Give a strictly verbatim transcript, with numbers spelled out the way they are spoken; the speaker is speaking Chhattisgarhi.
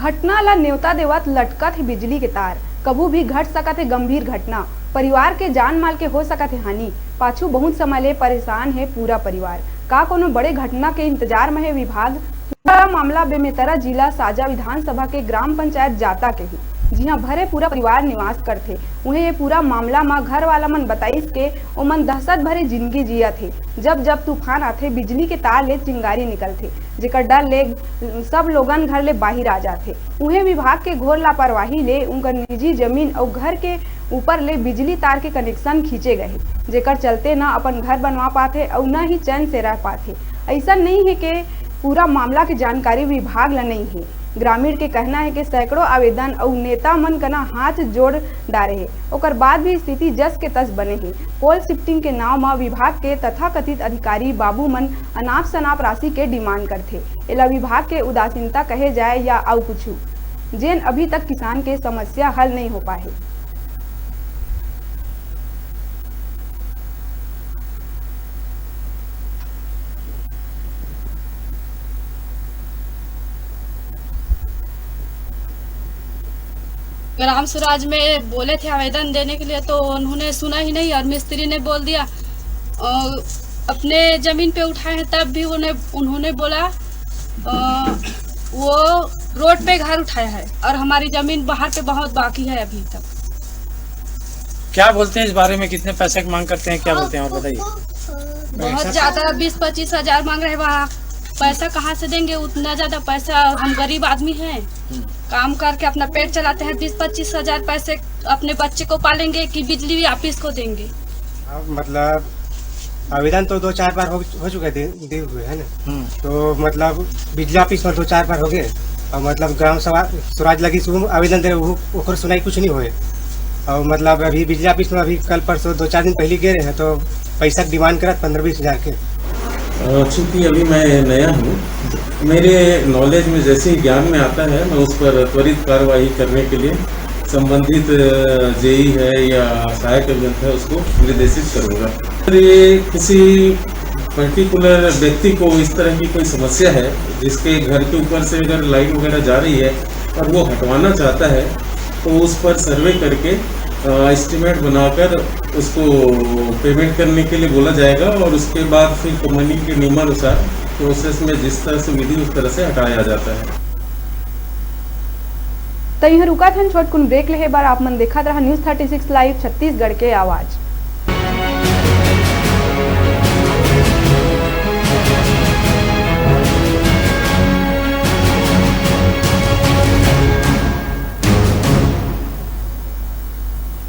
घटना ला नेवता देवत लटकत हे बिजली के तार। कभू भी घट सकत हे गंभीर घटना। परिवार के जान माल के हो सकत हे हानि। पाछू बहुत समय ले परेशान हे पूरा परिवार। का कोनो बड़े घटना के इंतजार म हे विभाग? पूरा मामला बेमेतरा जिला साजा विधानसभा के ग्राम पंचायत जाता के हे, जिहां भरे पूरा परिवार निवास करथे। उहें, ये पूरा मामला म घर वाला मन बताइस के ओमन दहशत भरे जिंदगी जियत हे। जब जब तूफान आथे, बिजली के तार ले चिंगारी निकलथे, जेकर डर ले सब लोगन घर ले बाहिर आ जाथे। उहें, विभाग के घोर लापरवाही ले उनकर निजी जमीन अउ घर के ऊपर ले बिजली तार के कनेक्शन खींचे गए हे, जेकर चलते न अपन घर बनवा पाथे अउ न ही चैन से रह पाथे। अइसन नइ हे के पूरा मामला के जानकारी विभाग ल नइ हे। ग्रामीण के कहना हे कि सैकड़ों आवेदन अउ नेता मन कना हाथ जोड़ डारे हे, ओकर बाद भी स्थिति जस के तस बने हे। पोल शिफ्टिंग के नाव म विभाग के तथाकथित अधिकारी बाबू मन अनाप शनाप राशि के डिमांड करथे। एला विभाग के उदासीनता कहे जाए या अउ कुछु, जेन अभी तक किसान के समस्या हल नइ हो पाए हे। ग्राम स्वराज में बोले थे आवेदन देने के लिए, तो उन्होंने सुना ही नहीं और मिस्त्री ने बोल दिया। और अपने जमीन पे उठाए हैं, तब भी उन्हें, उन्होंने बोला, अ, वो रोड पे घर उठाया है और हमारी जमीन बाहर पे बहुत बाकी है अभी तक। क्या बोलते हैं इस बारे में, कितने पैसे की मांग करते हैं, क्या बोलते हैं, और बताइए। बहुत ज्यादा, बीस पच्चीस हजार मांग रहे वहाँ। पैसा कहाँ से देंगे उतना ज्यादा पैसा? हम गरीब आदमी हैं, काम करके अपना पेट चलाते हैं। बीस पच्चीस हजार पैसे अपने बच्चे को पालेंगे कि बिजली ऑफिस को देंगे? अब मतलब आवेदन तो दो चार बार हो, हो चुका है, दे, दे हुए है ना। हम्म। तो मतलब बिजली ऑफिस में दो चार बार हो गए, और मतलब ग्राम सभा स्वराज लगी से आवेदन दे, वो ओकर सुनाई कुछ नहीं होए। और मतलब अभी बिजली ऑफिस में अभी कल परसों दो चार दिन पहले गए रहे हैं, तो पैसा डिमांड करत पन्द्रह बीस हजार के। अ, चूंकि अभी मैं नया हूँ, मेरे नॉलेज में जैसे ही ज्ञान में आता है, मैं उस पर त्वरित कार्रवाई करने के लिए संबंधित, अ, जेई है या सहायक अभियंता है, उसको निर्देशित करूँगा। अगर ये किसी पर्टिकुलर व्यक्ति को इस तरह की कोई समस्या है, जिसके घर के ऊपर से अगर लाइन वगैरह जा रही है और वो हटवाना चाहता है, तो उस पर सर्वे करके, अ, एस्टिमेट बनाकर उसको पेमेंट करने के लिए बोला जाएगा और उसके बाद फिर कंपनी के नियमानुसार प्रोसेस में जिस तरह से विधि, उस तरह से हटाया जाता है। त इहाँ रुकत हन छोटकुन ब्रेक लेहे बर। आप मन देखत रहा news thirty six live Chhattisgarh के आवाज।